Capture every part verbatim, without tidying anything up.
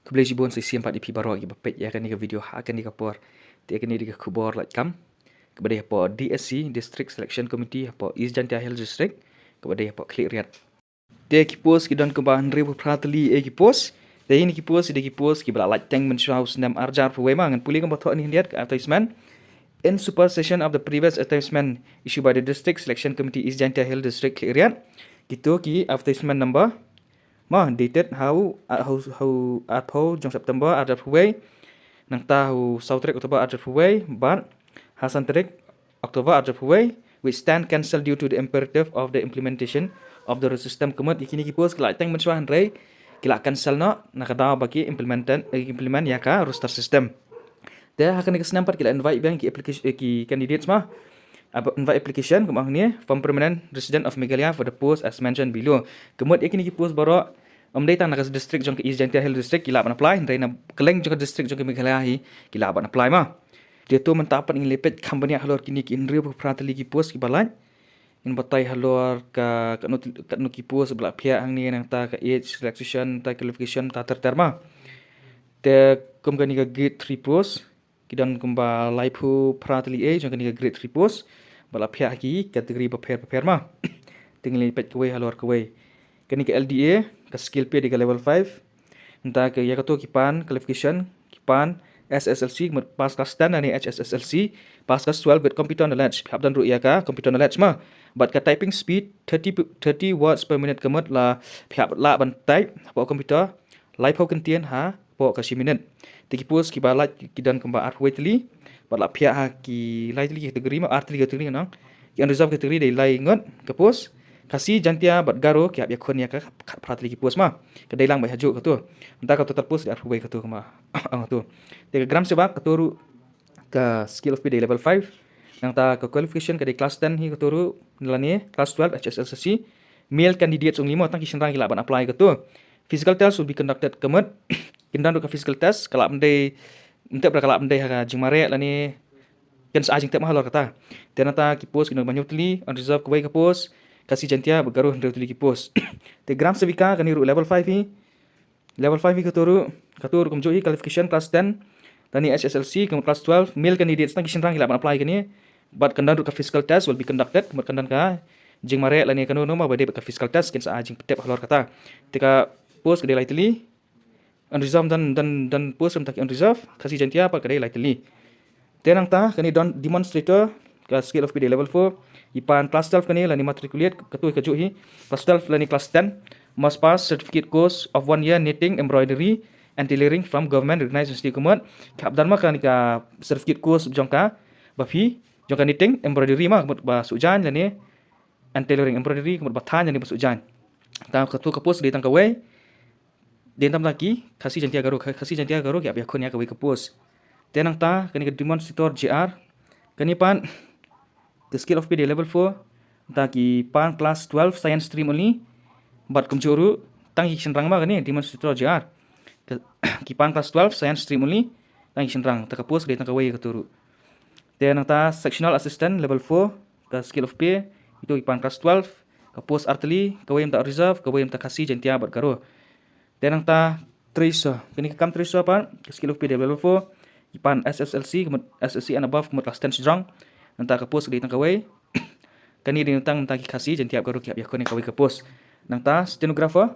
Khublei shibun sa shisien pat ïa phi baroh kiba peit ïa kane ka video ha kane ka por. Te kane dei ka khubor lait kam kaba dei hapoh D S C, District Selection Committee hapoh East Jaintia Hills District, kaba dei hapoh Khliehriat. Te ki post ki don kumba hynriewphew phra tylli eh ki post. Te ïa kine ki post dei ki post kiba la lait teng mynshuwa u snem ar hajar arphew wei ma. Ngan pule kumba thoh hangne hynriat ka advertisement. In supersession of the previous advertisement issued by the District Selection Committee, East Jaintia Hills District, Khliehriat. Kito ki advertisement number ma, dated ha u, ha u, ha u arphew jong September ar hajar arphew wei. Nangta ha u saw tarik October ar hajar arphew wei bad ha san tarik October ar hajar arphew wei, which stand cancelled due to the imperative of the implementation of the roster system. Ka mut ïa kine ki post ki la teng mynshuwa hynrei ki la cancel noh na ka daw ba ki implemented, eh, implement ïa ka roster system. Te ha kane ka snem pat ki la invite biang ki application, eh, ki candidates ma. Ap-, invite application kumba hangne, from permanent resident of Meghalaya for the post as mentioned below. Ka mut ïa kine ki post baroh, ym dei tang na ka district jong ka East Jaintia Hills District ki lah ban apply, hynrei na kylleng jong ka district jong ka Meghalaya hi ki lah ban apply ma. Te to mynta pat ngin leit peit kham bniah halor kine ki hynriewphew phra tylli ki post kiba lait. Ngin batai halor ka, katno, katno ki post ba la phiah hangne, nangta ka age relaxation, nangta qualification, nangta ter ter ma. Te kum kane ka grade three post ki don kumba laiphew phra tylli eh jong kane ka grade three post ba la phiah ha ki category bapher bapher ma. Te ngin leit peit kawei halor kawei. Kane ka L D A, ka scale pay dei ka level five. Nangta ka ïa kato ki pan qualification, ki pan S S L C, ka mut pass class ten lane H S S L C, pass class twelve with computer knowledge. Phi hap don ruh ïa ka computer knowledge ma. Bad ka typing speed thirty, thirty words per minute, ka mut la phi hap lah ban type hapoh computer laiphew kyntien hapoh ka shi minit. Te ki post kiba lait ki don kumba arphew wei tylli bad la phiah ha ki lai tylli ki category ma, ar tylli ki category ngan ong. Ki unreserved category dei lai ngut ka post. Khasi, Jaintia bad Garo ki hap ïakhun ïa ka khatphra tylli ki post ma. Ka dei lang beit hajuh kato. Nangta ka total post dei arphew wei kato kumba ong kato. Te ka Gram Sevak kato ruh ka scale of pay dei level five. Nangta ka qualification ka dei class ten hi kato ruh lane class twelve H S S L C. Male candidates only mo, tang ki shynrang ki lah ban apply kato. Physical test will be conducted, ka mut kin don ruh ka physical test, ka lah ban dei, ym tip ba ka lah ban dei ha ka jingmareh lane kin sa ai jingtip ma halor kata. Te nangta ki post ki don ba hynñiew tylli, unreserved kawei ka post, Khasi, Jaintia bad Garo hynriew tylli ki post. Te Gram Sevika kane ruh level five hi. Level five hi kato ruh, kato ruh kumjuh hi, qualification class ten lane H S S L C, ka mut class twelve, male candidates, tang ki shynrang ki lah ban apply kane. Bad kan don ruh ka physical test will be conducted, ka mut kan don ka jingmareh lane kano kano ma ba dei bad ka physical test, kin sa ai jingtip halor kata. Te ka post ka dei lai tylli. Unreserved, don, don, don post ruh mynta ki unreserved, Khasi, Jaintia pat ka dei lai tylli. Te nangta kane don demonstrator, ka scale of pay dei level four. Ki pan class twelve kane lane matriculate, kato kajuh hi. Class twelve lane class ten must pass certificate course of one year knitting, embroidery and tailoring from government recognized institute, ka mut ki hap don ma kane ka certificate course jong ka, ba phi, jong ka knitting, embroidery ma, ka mut ba suh jaiñ, lane and tailoring, embroidery, ka mut ba thaiñ lane ba suh jaiñ. Te kato ka post dei tang kawei. Dei tang ki Khasi, Jaintia, Garo, Khasi, Jaintia, Garo ki hap ïakhun ïa kawei ka post. Te nangta kane ka demonstrator J R, kane pat ka scale of pay dei level four. Nangta ki pan class twelve science stream only. Bad kumjuh ruh tang ki shynrang ma kane demonstrator J R. Ka, ki pan class twelve science stream only, tang ki shynrang. Te ka post dei tang kawei kato ruh. Te nangta sectional assistant level four, ka scale of pay, ito ki pan class twelve, ka post ar tylli, kawei mynta reserve, kawei mynta Khasi, Jaintia bad Garo. Te nangta treasurer, kane ka kam treasurer pat, ka scale of pay dei level four, ki pan S S L C, ka mut S S L C and above, ka mut class ten shajrong. Nangta ka post ka dei tang kawei. Kane dei tang mynta ki Khasi, Jaintia bad Garo ki hap ïakhun ïa kawei ka post. Nangta stenographer,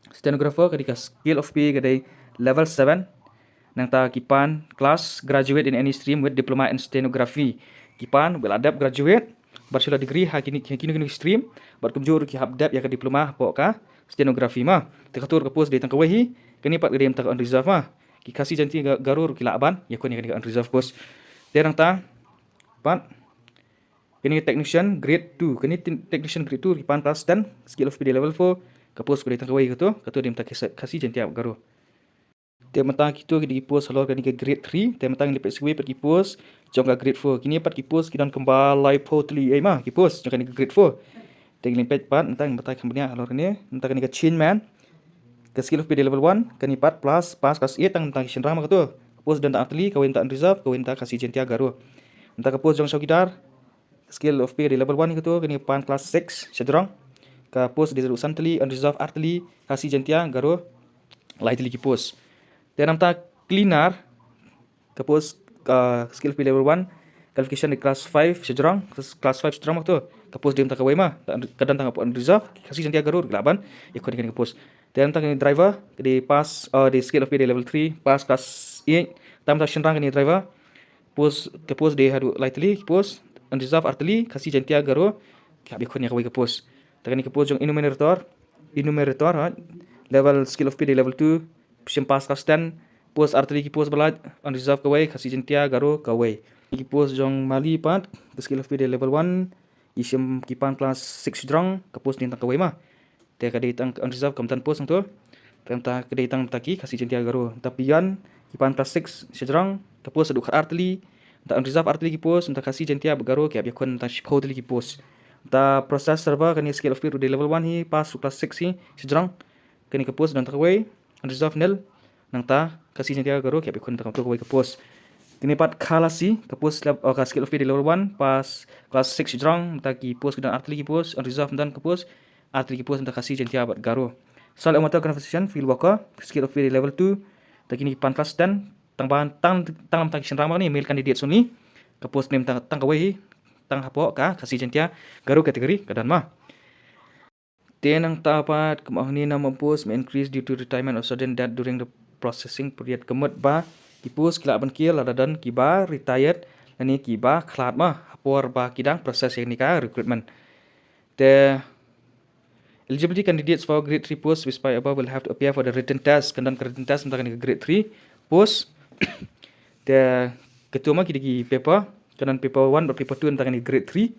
stenographer ka dei ka scale of pay ka dei level seven. Nangta ki pan class graduate in any stream with diploma in stenography. Ki pan ba la dep graduate, bachelor degree ha kine, ha kine, kine stream, bad kumjuh ruh ki hap dep ïa ka diploma hapoh ka stenography ma. Te kato ruh ka post dei tang kawei hi, kane pat ka dei mynta ka unreserved ma. Ki Khasi, Jaintia, Ga-, Garo ruh ki lah ban ïakhun ïa kane ka unreserved post. Te nangta pat kane technician grade two, kane tin-, technician grade two, ki pan class ten, scale of pay dei level four, ka post ka dei tang kawei kato, kato dei mynta Khasi, Khasi, Jaintia bad Garo. Te mynta kito ki dei ki post halor kane ka grade three, te mynta ngin leit peit sa kawei pat ki post jong ka grade four. Kine pat ki post ki don kumba laiphew tylli eh ma, ki post jong kane ka grade four. Te ngin leit peit pat, mynta ngin batai kham bniah halor kane, mynta kane ka chainman, ka scale of pay dei level one, kane pat plus, pass class eight, tang mynta ki shynrang ma kato. Post don tang ar tylli, kawei mynta unreserved, kawei mynta Khasi, Jaintia, Garo. Mynta ka post jong chowkidar, scale of pay dei level one hi kato, kane pan class six shajrong. Ka post dei ruh san tylli, unreserved ar tylli, Khasi, Jaintia, Garo, lai tylli ki post. Te namta cleaner, ka post, uh, skill of pay level one, qualification dei class five shajrong, class five shajrong ma to, ka post dei namta kawei ma, ka don tang hapoh unreserved, Khasi Jaiñtia Garo ruh ki lah ban ïakhun ïa kane ka post. Te namta kane driver, ka dei pass, uh, dei skill of pay dei level three, pass class eight, te namta shynrang kane driver, post, ka post dei haduh lai tylli ki post, unreserved ar tylli, Khasi Jaiñtia Garo, ki hap ïakhun ïa kawei ka post. Te kane ka post jong enumerator, enumerator, ha, level skill of pay dei level two, shim pass class ten, post ar tylli ki post ba lait, unreserved kawei, Khasi Jaiñtia Garo kawei. Ki post jong mali pat, ka skill of pay dei level one, i shim ki pan class six shajrong, ka post dei tang kawei ma. Te ka dei tang unreserved kam don post hangto. Te namta ka dei tang namta ki Khasi Jaiñtia Garo. Namta peon, ki pan class six shajrong, ka post haduh khatar tylli. Namta unreserved ar tylli ki post, namta Khasi Jaiñtia bad Garo ki hap ïakhun namta shiphew tylli ki post. Namta process server kane skill of pay ruh dei level one hi, pass ruh class six hi shajrong. Kane ka post don tang kawei, unreserved nil. Nangta Khasi Jaiñtia Garo ki hap ïakhun tang kawei ka post. Kane pat Khasi, ka post lab, oh, ka skill of pay dei level one, pass class six shajrong, namta ki post ki don ar tylli ki post, unreserved don ka post, ar tylli ki post namta Khasi Jaiñtia bad Garo. Sal Amateur Conversation, field worker, skill of pay dei level two, namta kine ki pan class ten, tang ban, tang, tang namta ki shynrang ma kane, male candidates only, ka post namta tang kawei hi, tang hapoh ka Khasi Jaiñtia Garo category, ka don ma. Te nangta pat, kumba hangne number of post may increase due to retirement or sudden death during the processing period. Ka mut ba ki post ki lah ban kiew lada don kiba retired lane kiba khlad ma, ha por ba ki dang process ïa kane ka recruitment. Te eligibility candidates for grade three post specified above will have to appear for the written test. Kan don ka written test namta kane ka grade three post. Te katto ma ki dei ki paper, kan don paper one bad paper two namta kane grade three.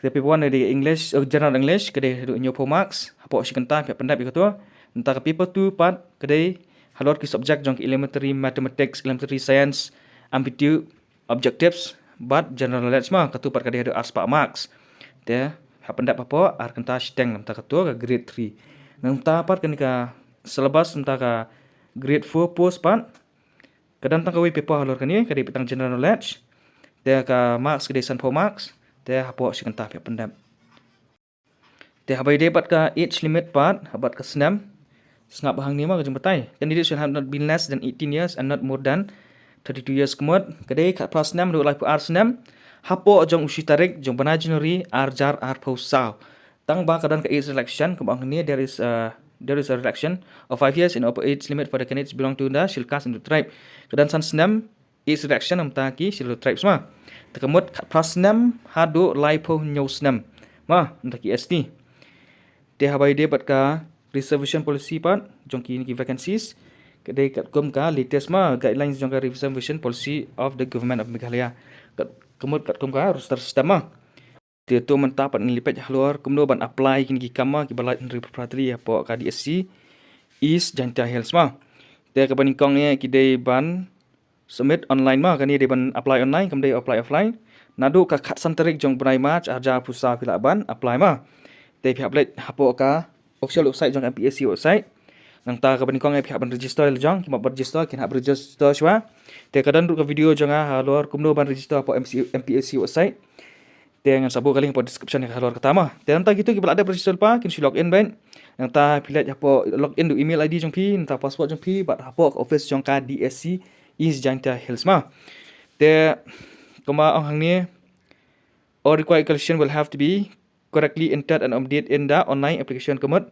Te paper one dei English, oh, general English, ka dei haduh hynñiewphew marks, hapoh shi kynta phi hap pyndep ïa kato. Namta ka paper two pat ka dei halor ki subject jong ki elementary mathematics, elementary science, aptitude, objectives bad general knowledge ma, kato pat ka dei haduh arspah marks. Te hap pyndep hapoh ar kynta shiteng namta kato ka grade three. Namta pat kane ka syllabus namta ka grade four post pat ka don tang kawei paper halor kane, ka dei pat tang general knowledge. Te ka marks ka dei sanphew marks. Te hapoh shi kynta phi hap pyndep. Te haba ïadei bad ka age limit pat, ha bad ka snem. Sngap hangne ma ka jingbatai. Candidates shall have not been less than eighteen years and not more than thirty-two years. Ka mut ka dei khatphra snem haduh laiphew ar snem hapoh jong u shi tarik jong bnai January ar hajar arphew saw. Tang ba ka don ka age relaxation, kumba hangne there is a, there is a relaxation of five years in upper age limit for the candidates belong to the Scheduled Caste and Tribe. Ka don san snem age relaxation namta ki Scheduled Tribes ma. Te ka mut khatphra snem haduh laiphew hynñiew snem ma namta ki S T. Te haba ïadei bad ka reservation policy pat jong kine ki vacancies, ka dei katkum ka latest ma guidelines jong ka reservation policy of the Government of Meghalaya. Ka, ka mut katkum ka roster system ma. Te to mynta pat ngin ïa peit halor kumno ban apply kine ki kam ma kiba lait hynriew phra tylli hapoh ka D S C East Jaintia Hills ma. Te kaba nyngkong ïa ki dei ban submit online ma, kane dei ban apply online, kam dei apply offline. Naduh ka khatsan tarik jong bnai March ar hajar arphew saw phi lah ban apply ma. Te phi hap leit hapoh ka official website jong M P S C website. Nangta kaba nyngkong ïa phi hap ban register la jong, ki map ban register kin hap register shuwa. Te ka don ruh ka video jong nga halor kumno ban register hapoh M P S C website. Te ngan sa buh ka link hapoh description ïa ka halor kata ma. Te nangta kito kiba la dep register lypa kin shu log in beit. Nangta phi leit hapoh log in da u email I D jong phi, nangta password jong phi bad hapoh ka office jong ka D S C East Jaintia Hills ma. Te kumba ong hangne, all required qualification will have to be correctly entered and updated in the online application. Ka mut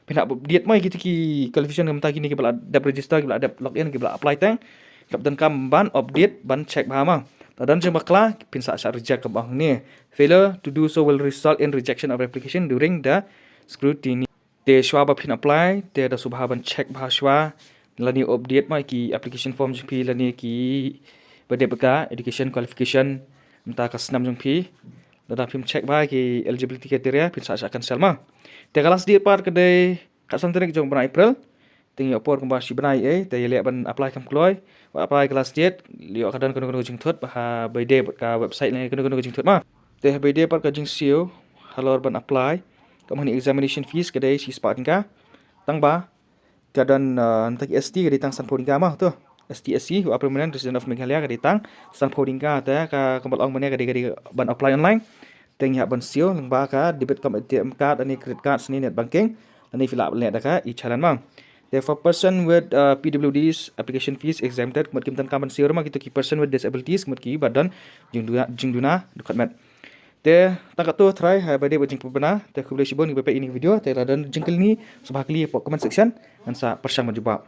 phin hap update ma ïa kito ki qualification, kumta kine kiba la dep register, kiba la dep log in, kiba la apply teng, ki hap donkam ban update, ban check bha ma. Lada don jingbakla phin sa shah reject, kumba ong hangne. Failure to do so will result in rejection of application during the scrutiny. Te shuwa ba phin apply te da sngewbha ban check bha shuwa lane update ma ki application form jong phi lane kiba dei bad ka education qualification, mynta ka snem jong phi. Lada phim check bha ki eligibility criteria phin sa shah cancel ma. Te ka last date pat ka dei khatsan tarik jong bnai April. Te ngi ïoh por kumba shi bnai ei, te ïaleh ban apply kam kloi. Wat apply ka last date, ïoh ka don kano kano ka jingthut ba ha ba ïadei bad ka website lane kano kano ka jingthut ma. Te ha ba ïadei bad ka jingsiew halor ban apply, ka mut examination fees ka dei shispah tyngka. Tang ba ka don, uh, nangta ki S T ka dei tang sanphew tyngka ma to. S T, S C who are permanent resident of Meghalaya ka dei tang sanphew tyngka, te ka kumba la ong mynne ka dei, ka dei ban apply online. Te ngi hap ban siew lyngba ka debit cum A T M card lane credit card lane net banking, lane phi lah leh da ka e-challan ma. Te for person with uh, P W Ds application fees exempted, ka mut kim donkam ban siew ruh ma kito ki person with disabilities, ka mut ki ba don jingduna, jingduna dkhot met. Te tang katto tharai, ha ba dei ba jingpynbna, te khublei shibun, ngi ba peit ïa ine i video, te lada don jingkylli, sngewbha kylli hapoh comment section, ngan sa pyrshang ban jubab.